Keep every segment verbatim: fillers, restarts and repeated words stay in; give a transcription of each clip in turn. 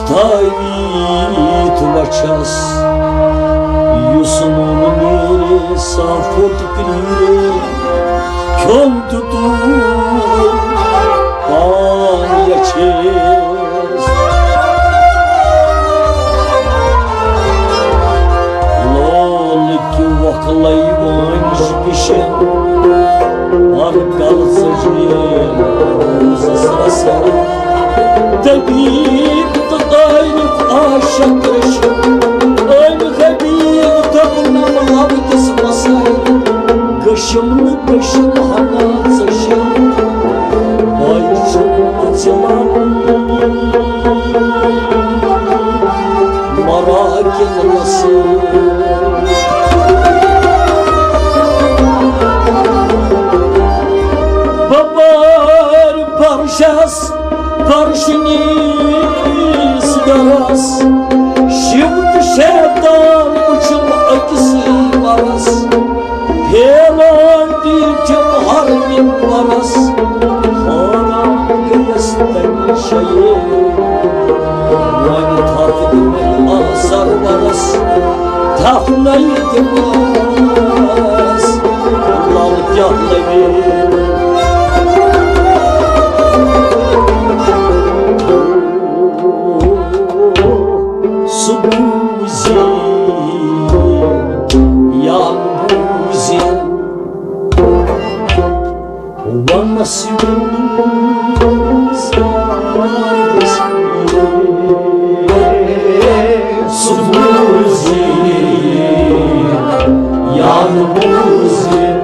تھٲوِتھ وَچھَس، یُس نوٗنہٕ نیرِ سا پھوٚٹ کریٖرے، کھیوٚن تہٕ توٗر پان یَچھیس۔ لولہٕ کہِ وۄکھلَے وٲنٛج پِشن، ہر کل ژٔجرے روزس رسن۔ طبیب تہٕ عٲرف عاشق رٔشِم، أمۍ حبیب دوٚپنم لب دِس مسن۔ کٔشِم نہٕ کٔشِم ہنا ژٔشِم، بہٕ چھُم ژِلان مراکن رسول۔ بپار فرشس فرش نیس گرس، شیو تہٕ شیطان وُچھم أکسٕے ورس۔ پھیران دیٖتِم ہر مِنبرس، حٲران گٔیَس تَمہِ جایہِ۔ وۄنۍ تھپھ دِمَے آ سرورس، تھپھ نَے دِمَس، لل کیٛاہ لَگے۔ سُہ بوٗزِن یا نہٕ بوٗزِن، وَنَس یُن سُہ بوٗزِن یا نہٕ بوٗزِن۔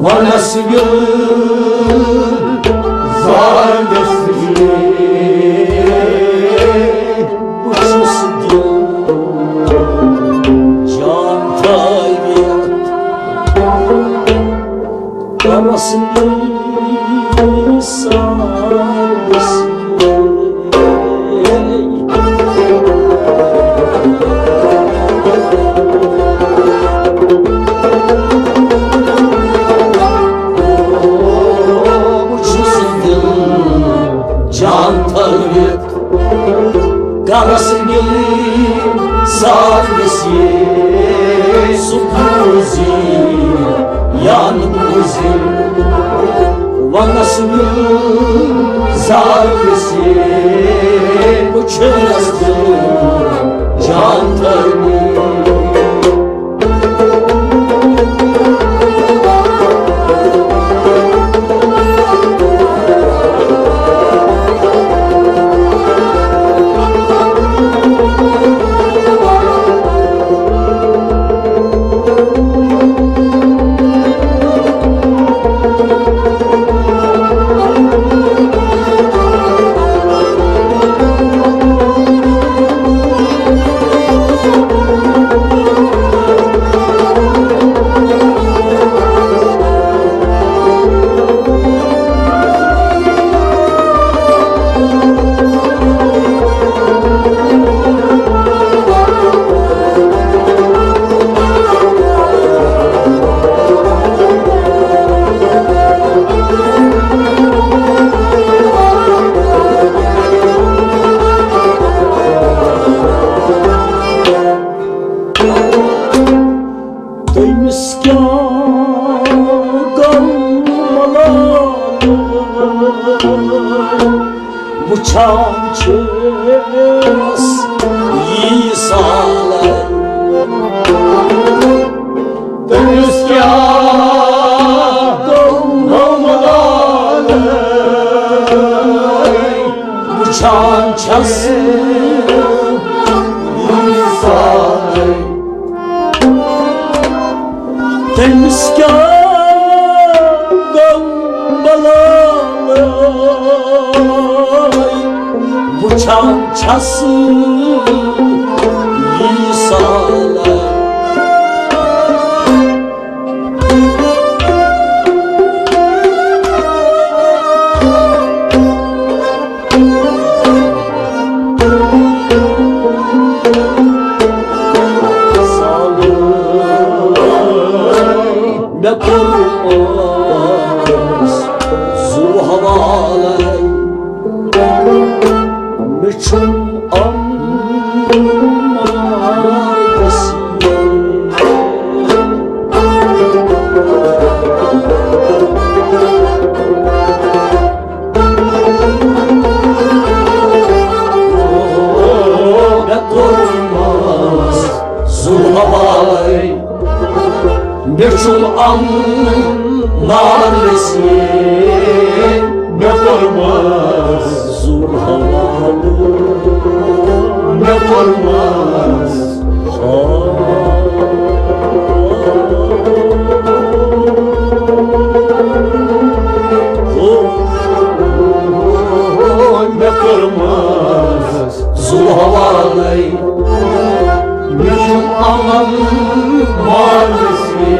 وَنَس یُن زانَس یے، بہٕ چھُس دِل جان تھٲوِتھ ترس نیٖسان۔ بہٕ چھُس دِل جان تھٲوِتھ گرس نیٖسان۔ یے سُہ بوٗزِن یا نہٕ بوٗزِن، وَنَس یُن زانَس یے، بہٕ چھُس دِل جان تھٲوِتھ۔ تٔمِس کیٛاہ گوٚو ملال؟ وُچھان چھِس یی سالے۔ تٔمِس کیٛاہ گوٚو ملال؟ وُچھان چھَس یی سالے۔ تٔمِس کیٛاہ گوٚو بلال؟ وُچھان چھَس یی سالے۔ مےٚ کوٚر پانَس زُو حوالَے۔ مےٚ کوٚرمس زُو حوالہٕ، مےٚ کوٚرمس مےٚ کوٚرمس زُو حوالَے، مےٚ چھُم اَمَن مالَس یے۔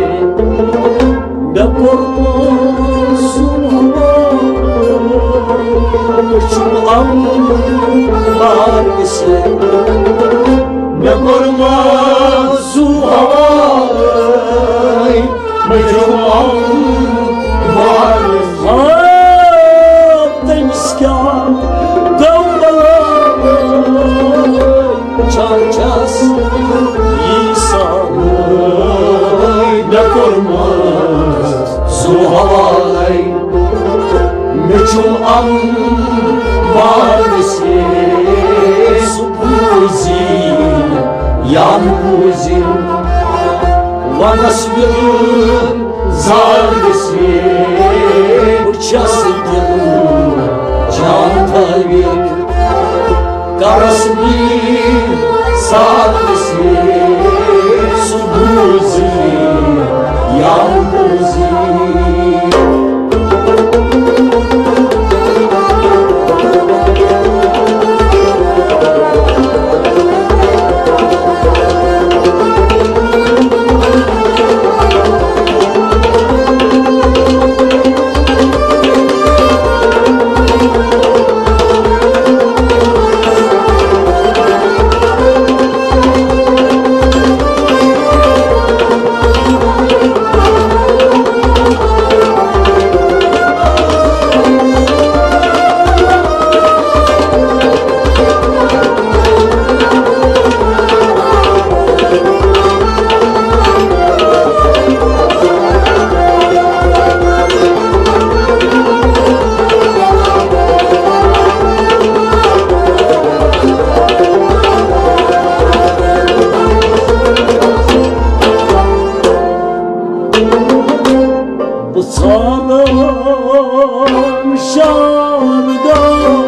مےٚ کوٚرمس زُو حوالَے، مےٚ چھُم اَمَن مالَس یے۔ مےٚ کوٚرمس زُو حوالَے، مےٚ چھُم اَمَن مالَس یے۔ آ، تٔمِس کیٛاہ گوٚو بلاے؟ وٕچھان چھَس یی سان۔ مےٚ کوٚرمس زُو حوالَے، مےٚ چھُم اَمَن مالَس یے۔ سُہ بوٗزِن یا نہٕ بوٗزِن، وَنَس مِلُن زالَس یے۔ بہٕ چھَس دِل جان تھٲوِتھ کرس میٖر سالس میٖر، سُہ بوٗزی یا بوٗزی۔ بہٕ ژھانڈان شام گام،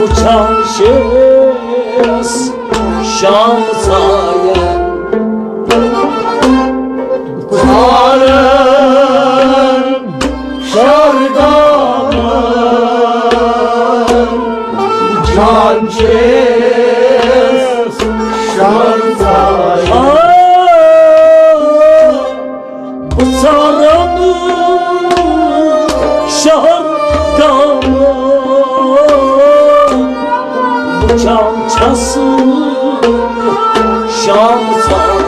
وٕچھان چھَس شام ژایَن۔ ژھانڈان شام گام، وٕچھان چھَس شام ژایَن۔ بہٕ ژھانڈان شہر گام، وٕچھان چھَس شام ژایَن۔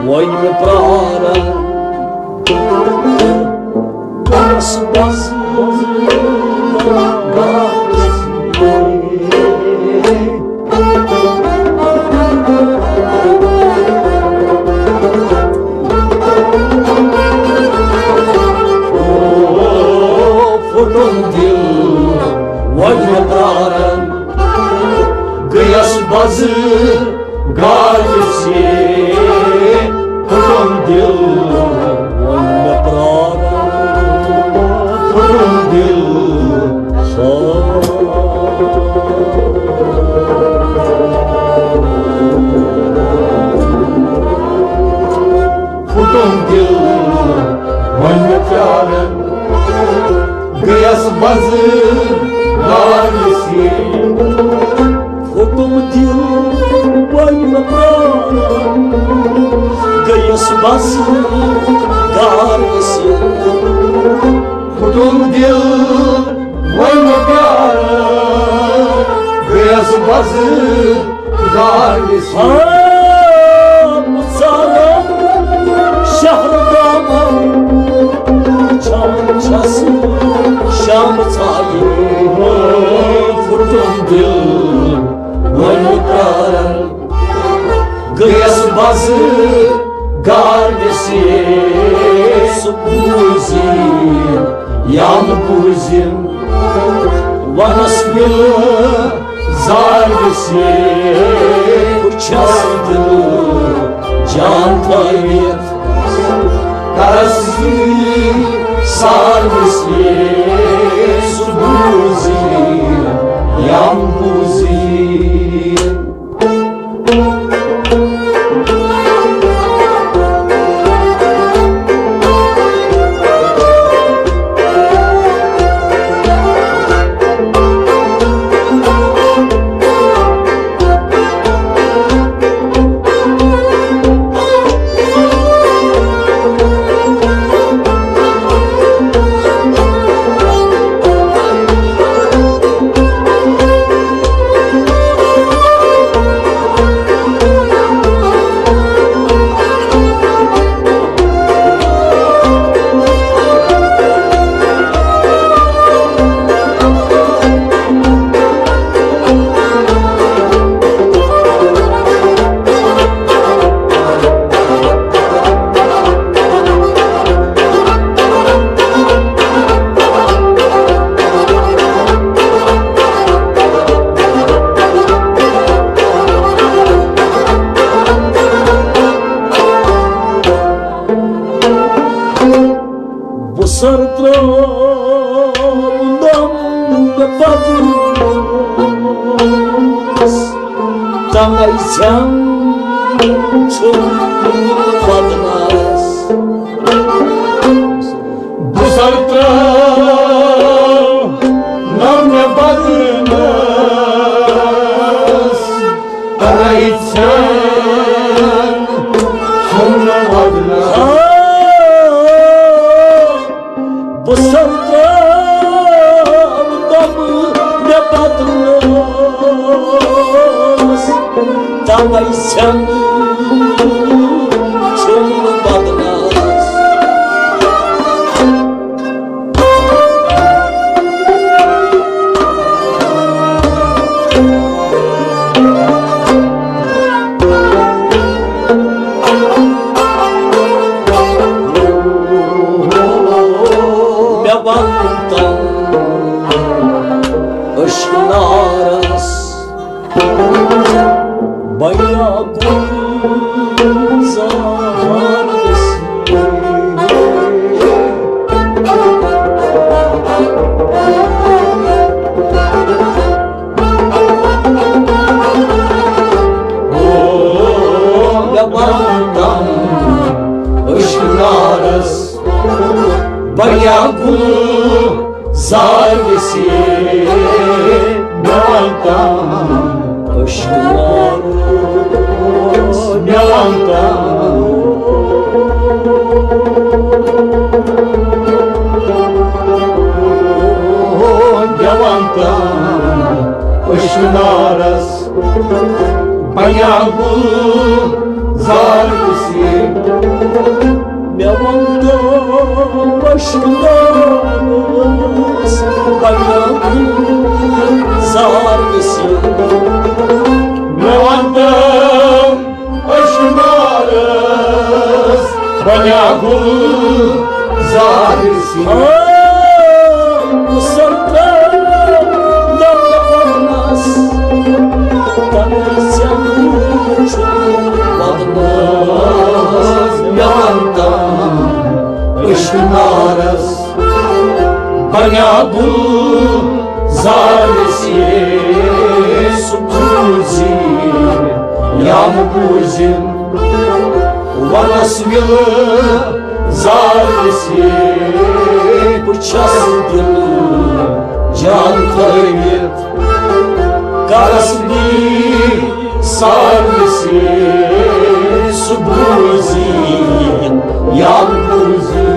وۄنۍ مےٚ پرٛاران، بس، بس، بس۔ پھُٹُن دِل وۄنۍ مےٚ پرٛاران، گٔیَس بزٕر گاڑِ سۭتۍ۔ پھُٹُن دِل وۄنۍ مےٚ پرٛاران، پھُٹُن دِل۔ پھُٹُن دِل وۄنۍ مےٚ پیارن، گٔیَس بزٕر گاڑِ سۭتۍ۔ پھُٹُم دِل وۄنۍ مےٚ پرٛارن، گٔیَس بزٕر گاڑِ سۭتۍ۔ پھُٹُم دِل وۄنۍ مےٚ پیارن، گٔیَس بزٕر گاڑِ سۭتۍ۔ آب ژاران شہر گامن، وٕچھان چھَس شام ژایہِ۔ پھُٹُم دِل وۄنۍ مےٚ پیارن۔ پزٕ گار گژھِ سُہ بوٗزِن یا نہٕ بوٗزِن، ونس مِلہٕ زار گژھِ، بہٕ چھَس دِلہٕ جان تھٲوِتھ۔ کرس سار گژھِ سُہ بوٗزِن یا نہٕ بوٗزِن۔ بہٕ سر ترٛاوٕ نم مےٚ بدل تَوَے ژھٮ۪ن چھُم بدنس۔ بہٕ سر ترٛاوٕ نم مےٚ بدنس، تَوَے ژھٮ۪ن چھُم بدنس۔ بہٕ سر ترٛاوٕ نم مےٚ بدنس، تَوَے ژھٮ۪ن چھُم بدنس۔ مےٚ وَن تَم عشق نارس، بیا گلزار گژھِ۔ مےٚ وَن تَم عشق نارس، بیا گلزار گژھِ۔ مےٚ وَن تَم عشق نارس، مےٚ وَن تَم، مےٚ وَن تَم عشق نارس، بیا گلزار گژھِ۔ مےٚ وَن تَم عشق نارس، بیا گلزار گژھِ۔ مےٚ وَن تَم عشق نارس، بیا گلزار گژھِ۔ آ، سلطان، دَپہٕ پَرنَس، تَمہِ سیٚمہٕ چھُ وَدنَس۔ مےٚ وَن تَم عشق نارس، بیا گلزار گژھِ۔ سُہ بوٗزِن یا مہٕ بوٗزِن، وَنس وِلہٕ زار گژھِ۔ بہٕ چھَس دِلہٕ جان تھٲوِتھ، کرس نی سار گژھِ۔ سُہ بوٗزِن یا مہٕ بوٗزِن۔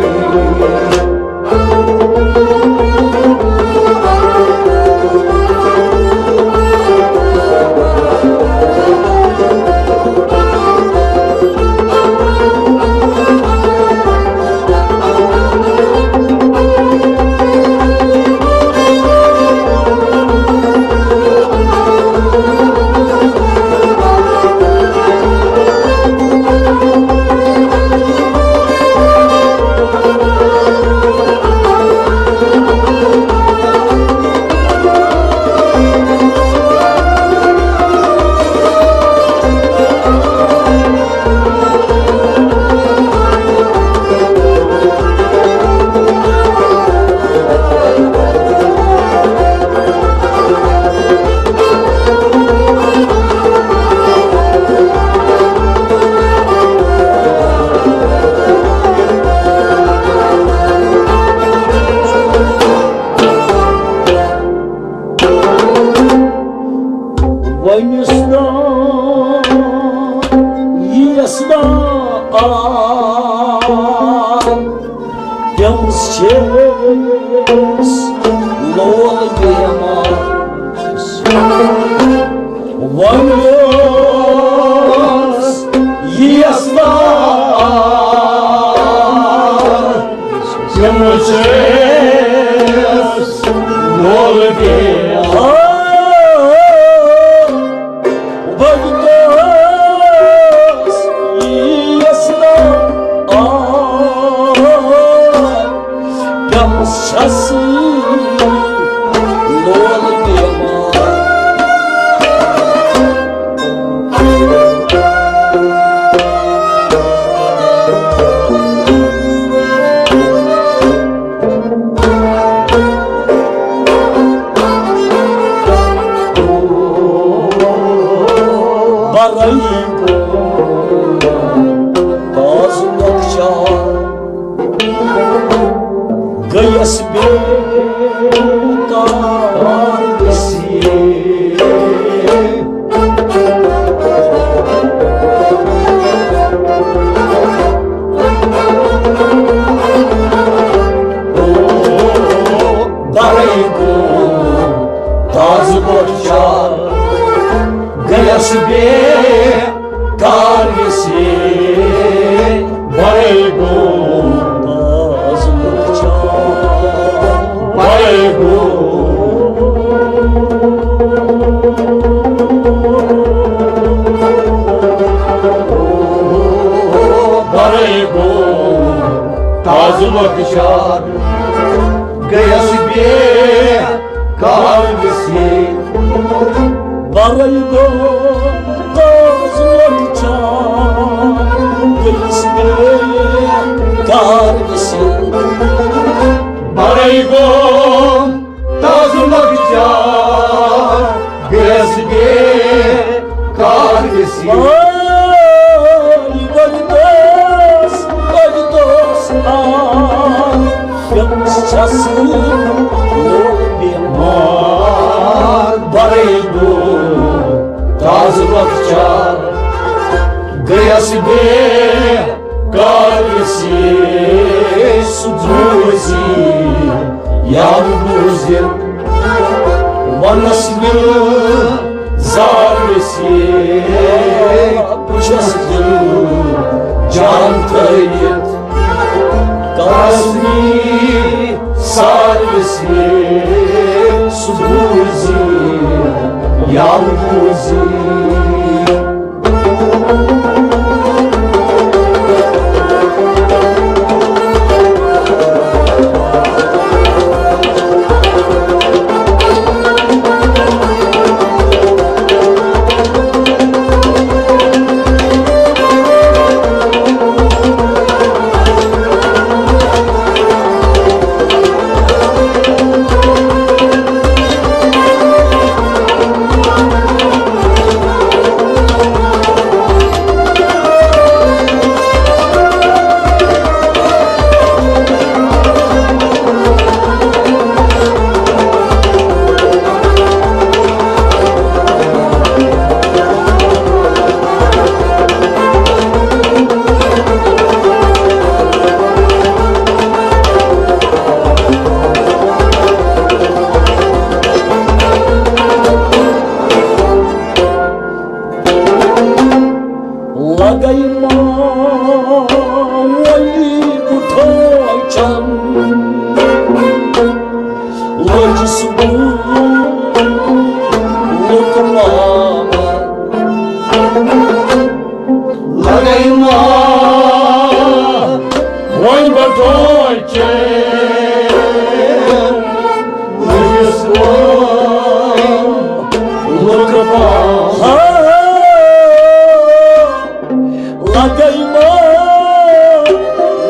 یِیَس نا آ، تٔمِس چھِس لول بیمار۔ وَنُس یِیَس نا آ، تٔمِس چھِس لول بیمار۔ بٔڑۍ دوس یِیَس نا آ، پیمس چھس لول پیمار۔ برے تاز لۄکچار گٔیَس بے کار گٔژھِتھ۔ برے گوٚو تازٕ لۄکچار گٔیَس بے کار گٔژھِتھ۔ برے گوٚو تازٕ لۄکچار، برے گوٚو، برے گوٚو تازٕ لۄکچار گٔیَس بے کار گٔژھِتھ۔ برے گوٚو تازٕ لۄکچار گٔیَس بے کار گٔژھِتھ۔ برے گوٚو تازٕ لۄکچار گٔیَس بے کار گٔژھِتھ۔ بٔڑۍ دوس، بٔڑۍ دوس آ، پیمس چھس لول بیمار۔ برے گوٚو تازٕ لۄکچار گٔیَس بے کار گٔژھِتھ۔ سُہ بوٗزِتھ یا بوٗزِتھ وَنَس دِل زار گٔژھِتھ۔ بہٕ چھُس دِل جان تھٲوِتھ کَرَس نیر سار گٔژھِتھ۔ سُہ بوٗزِتھ یا بوٗزِتھ۔ لگے مالی بُتھو چم، لوٚجُس بہٕ لُکہٕ مامہٕ۔ لگے ما وۄنۍ بٹوے چین، وٕچھِس وۄنۍ لُکہٕ پاس۔ لگے ما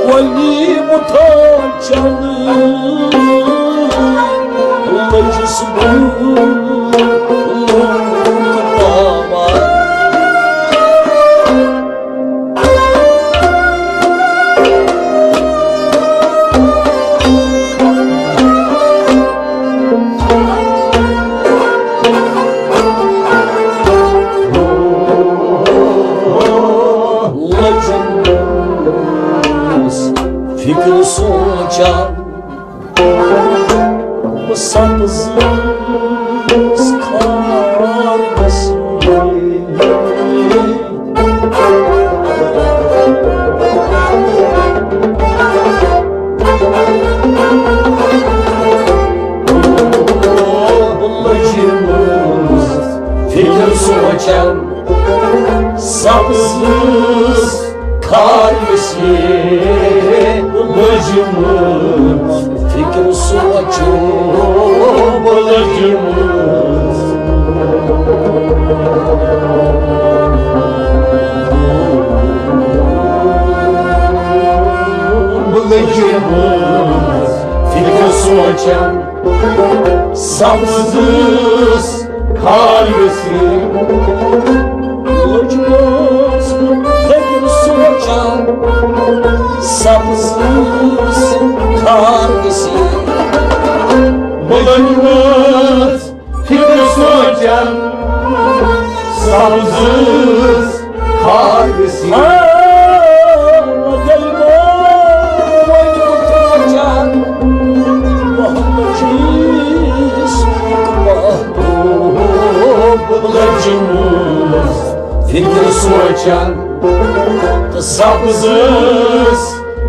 ولی مُتھو چنہٕ، لٔجِس بہٕ لُکہٕ پاس۔ سونٛچان بہٕ سبزس کھارس۔ بہٕ لٔجمٕژ فِکر سونٛچان سبزس کھارس۔ لٔجمٕژ فِکر سونٛچُن بہٕ لٔجمٕژ۔ بہٕ لٔجمٕژ فِکر سونٛچان سبزس کھارس۔ لٔجمٕژ فِکر سونٛچان سبزس کھارس۔ بہٕ لٔجمٕژ فِکر سونٛچان سبزس کھارس۔ آ، دِل گوٚو وۄنۍ سونٛچان محمد جی سُنٛد محبوب۔ لٔجمٕژ فِکر سونٛچان تہٕ سبزس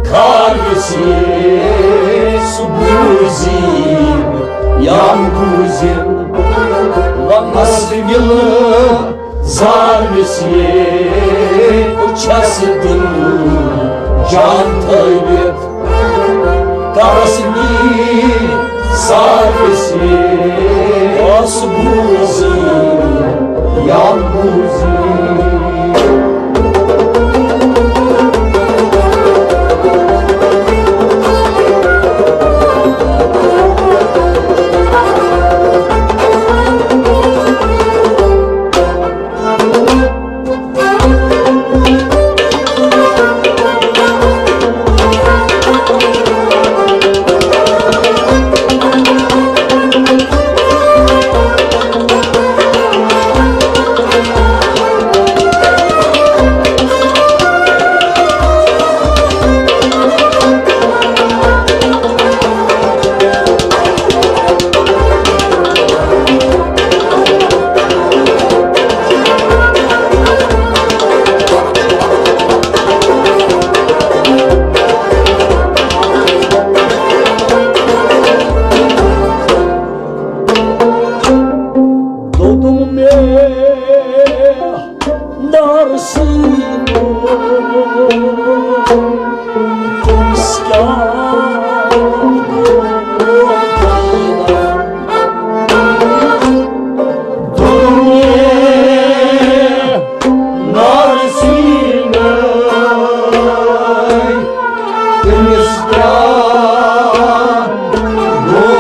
کھارس۔ سُہ بوٗزِن یا نہٕ بوٗزِن، وَنس وِلہٕ زارس۔ بہٕ چھَس دِل جان تھٲوِتھ کرس نی سارس۔ اوس بوٗزی یا بوٗزی۔ دوٚپُن مےٚ نارٕ سۭتۍ، تٔمِس کیٛاہ گوٚو؟ دوٚپُن مےٚ نارٕ سۭتۍ، تٔمِس کیٛاہ گوٚو؟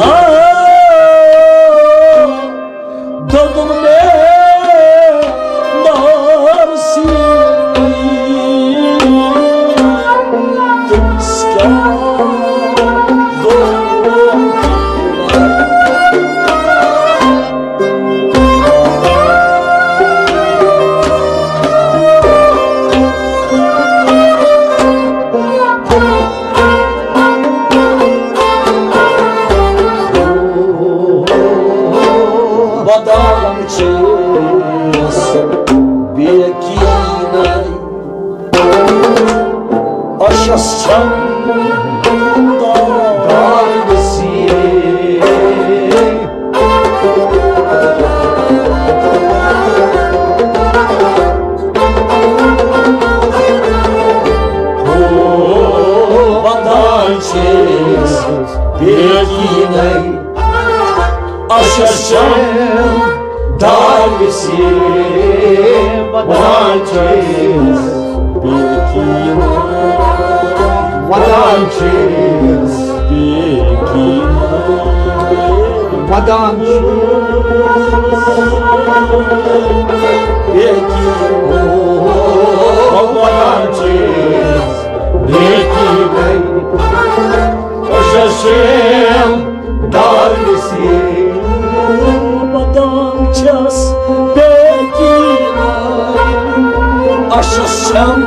ہاں، دوٚپُن مےٚ نارٕ سۭتۍ، تٔمِس کیٛاہ گوٚو؟ ودان چھِس بے یقیٖنَے، اَشَس چھَم دار وسیع۔ ودان چھِس بے یقیٖنَے، اَشَس چھَم دار وسیع۔ ودان چھِس بے یقیٖنَے، ودان چھِس بے یقیٖنَے، ودان چھِس بے یقیٖنَے، ودان چھِس بے یقیٖنَے۔ أشس چھم دار نصیب۔ ودان چھس بے یقیٖن۔ أشس چھم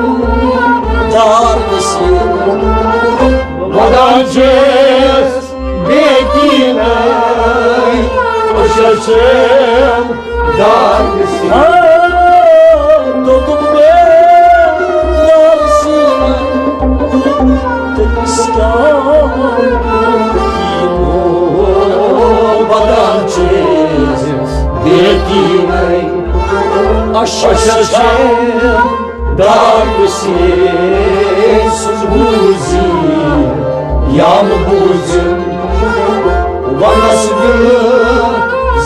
دار نصیب۔ دار گٔژھِتھ۔ آ، دوٚپُم مےٚ یار سیٖنَن، تٔمِس کیٛاہ بدل چھِ بیتی نَے۔ اَشَش دار گٔژھِتھ، سُہ بوٗزِن یا مہٕ بوٗزِن۔ ونس دل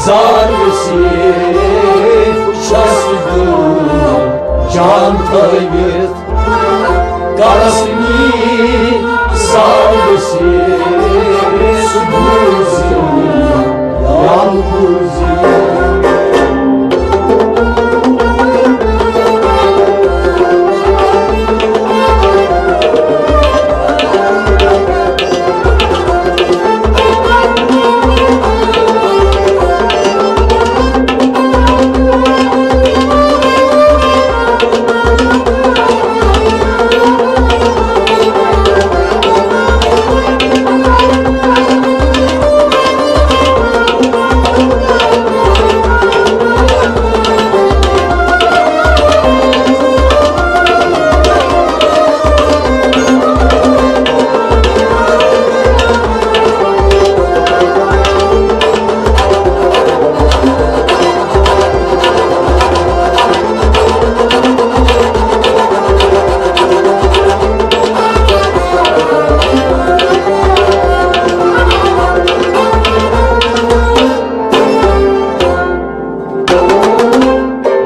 زار وسیع، چھس دل جان تھٲوِتھ۔ کرس نی زار وسیع، سُہ بوٗزِ یا بوٗزِ۔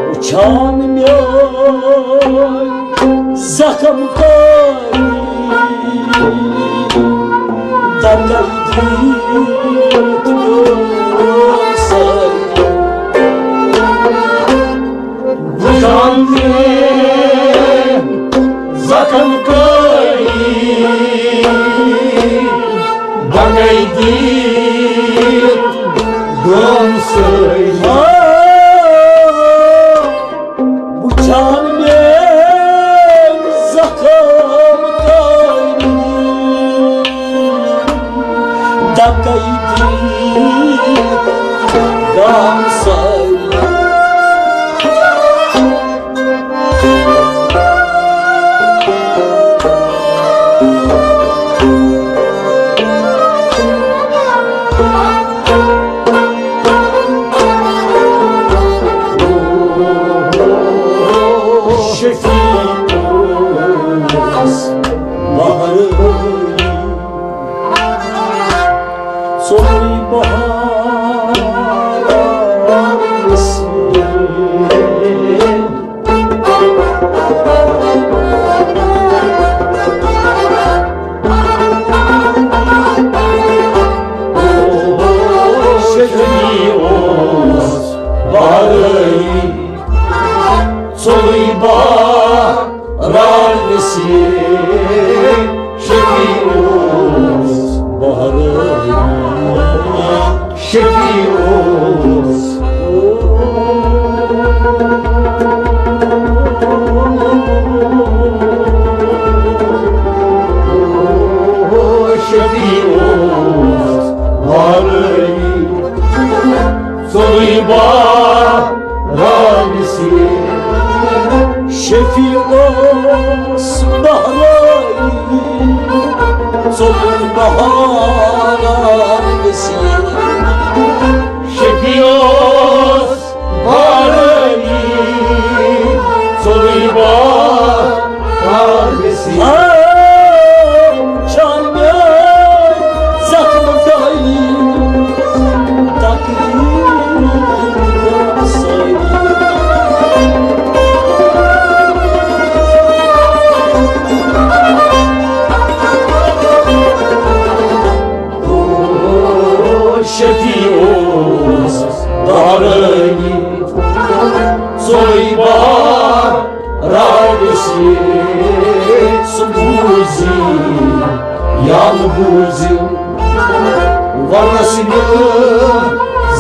وٕچھان میٲنۍ زخم کٲری، دَکَے دِتھ گوٚسَے۔ وٕچھان میٲنۍ زخم کٲری، دَکَے دِتھ گوٚسَے۔ وٕچھان میٲنۍ زخم کٲری، دَکَے دِتھ گوٚسَے۔ شفیع اوس بہرٲیی، ژوٚلُے بہار ؤسِتھ۔ شفیع اوس بہرٲیی، ژوٚلُے بہار ؤسِتھ۔ شفیع اوس بہرٲیی، شفیع اوس۔ شفیع اوس بہرٲیی، ژوٚلُے بہار ؤسِتھ۔ شفیع اوس بہرٲیی، ژوٚلُے بہار ؤسِتھ۔ شفیع اوس بہرٲیی، ژوٚلُے بہار ؤسِتھ۔ آ، وٕچھان میٲنۍ زخم کٲری، تقدیر سٲری۔ شفیع اوس بہرٲیی، ژوٚلُے بہار ؤسِتھ۔ سُہ بوٗزِ یا نہٕ بوٗزِ، ونس دل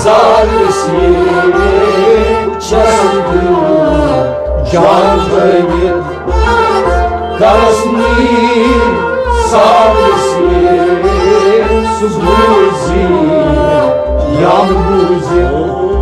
زار ؤسِتھ۔ چھس دل جان تھٲوِتھ۔ کرس نی سارس سُہ بوٗزِ یا نہٕ بوٗزِ۔ Pois é.